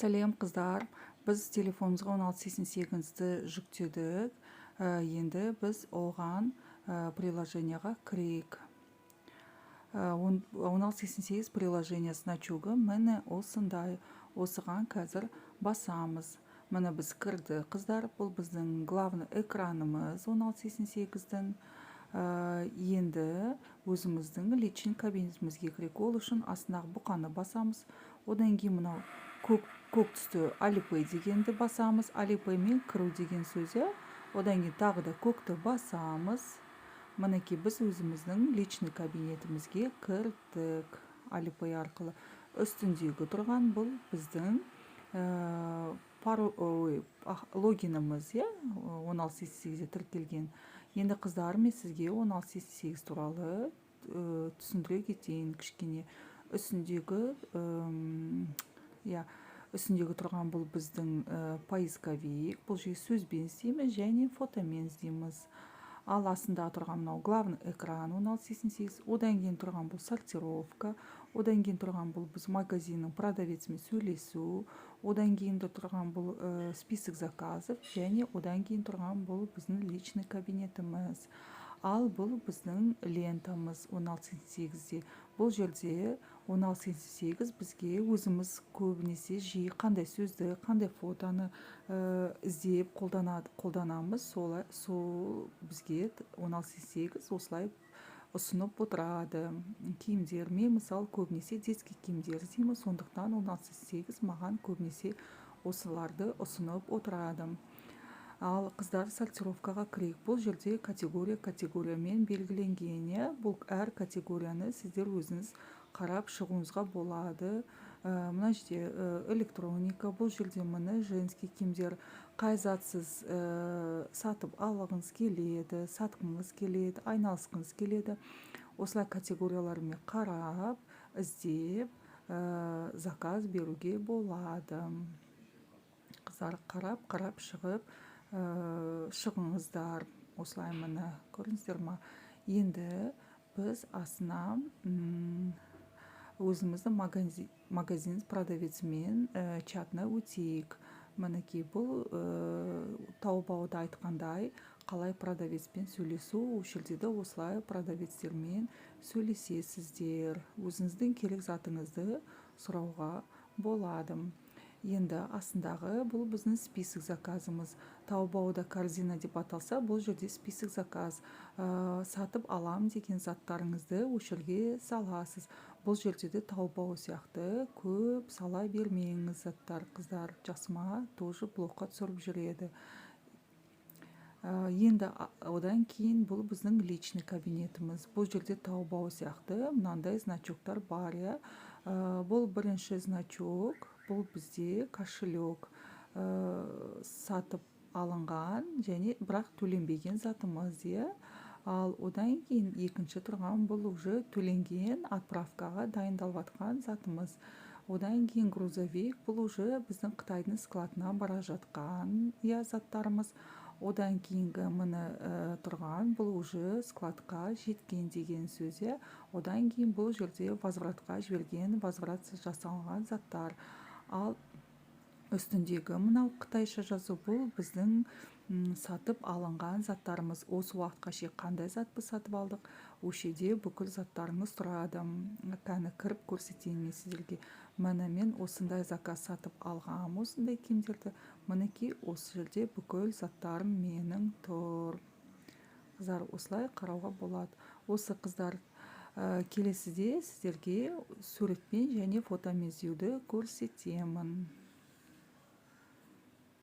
Сәлем, қыздар! Біз телефонымызға 1688-ді жүктедік. Енді біз оған приложение ға кірейік. 1688 приложение значогы міне осындай. Осыған қазір басамыз. Міне, біз кірді, қыздар. Бұл біздің главный экранымыз 1688-дің. Енді өзіміздің личный кабинетімізге кірейік. Ол үшін астындағы бұқаны басамыз. Одан кейін мынау көк түсті Alipay дегенді басамыз. Alipay-мен кіру деген сөз, иә. Одан кейін тағы да көкті басамыз. Мінекей, біз өзіміздің личный кабинетімізге кірдік Alipay арқылы. Үстіндегі тұрған бұл біздің ой, логиніміз, иә, 1688-де тіркелген. Енді, қыздар, мен сізге 1688 туралы түсіндіре кетейін кішкене. Үстіндегі, иә, үстіндегі тұрған бұл біздің поисковик. Бұл жерге сөзбен іздейміз және фотомен іздейміз. Ал астында тұрған мынау главный экран 1688. Одан кейін тұрған бұл сортировка. Одан кейін тұрған бұл біз магазиннің продавецімен сөйлесу. Одан кейін де тұрған бұл список заказов және одан кейін тұрған бұл біздің личный кабинетіміз. Ал бұл біздің лентамыз 1688-де. Бұл жерде 1688 бізге өзіміз көбінесе жиі қандай сөзді, қандай фотоны іздеп қолданамыз, солай, сол бізге 1688 осылай ұсынып отырады. Киімдер, мен, мысалы, көбінесе детский киімдер іздеймін, сондықтан 1688 маған көбінесе осыларды ұсынып отырады. Ал, қыздар, сортировкаға кірейік. Бұл жерде категория категориямен белгіленген, иә. Бұл әр категорияны сіздер өзіңіз қарап шығуыңызға болады. Мына жерде электроника, бұл жерде, міне, женский киімдер. Қай зат сіз сатып алғыңыз келеді, сатқыңыз келеді, айналысқыңыз келеді, осылай категориялармен қарап, іздеп, заказ беруге болады. Қыздар, қарап қарап шығып шығыңыздар осылай. Міне, көрдіңіздер ма? Енді біз астына өзіміздің магазин продавецімен чатына өтейік. Мінекей, бұл Таобаода айтқандай, қалай продавецпен сөйлесу, осы жерде де осылай продавецтермен сөйлесесіздер, өзіңіздің керек затыңызды сұрауға болады. Енді астындағы бұл біздің список заказымыз. Таобаода корзина деп аталса, бұл жерде список заказ. Сатып алам деген заттарыңызды осы жерге саласыз. Бұл жерде де Таобао сияқты көп сала бермеңіз заттар, қыздар, жақсы ма? Тоже блокқа түсіріп жүреді. Енді одан кейін бұл біздің личный кабинетіміз. Бұл жерде Таобао сияқты мынандай значоктар бар, иә. Бұл бірінші значок, бұл бізде кошелек, сатып алынған және бірақ төленбеген затымыз, иә. Ал одан кейін екінші тұрған бұл уже төленген, отправкаға дайындалып жатқан затымыз. Одан кейін грузовик, бұл уже біздің Қытайдың складына бара жатқан, иә, заттарымыз. Одан кейінгі, міне, тұрған бұл уже складқа жеткен деген сөз, иә. Одан кейін бұл жерде возвратқа жіберген, возврат жасалынған заттар. Ал үстіндегі мынау қытайша жазу, бұл біздің сатып алынған заттарымыз. Осы уақытқа шейін қандай зат біз сатып алдық, осы жерде бүкіл заттарыңыз тұрады. Кәні, кіріп көрсетейін мен сіздерге. Міне, мен осындай заказ сатып алғам, осындай киімдерді. Мінекей, осы жерде бүкіл заттарым менің тұр. Қыздар, осылай қарауға болады. Осы, қыздар, келесіде сіздерге суретпен және фотомен іздеуді көрсетемін.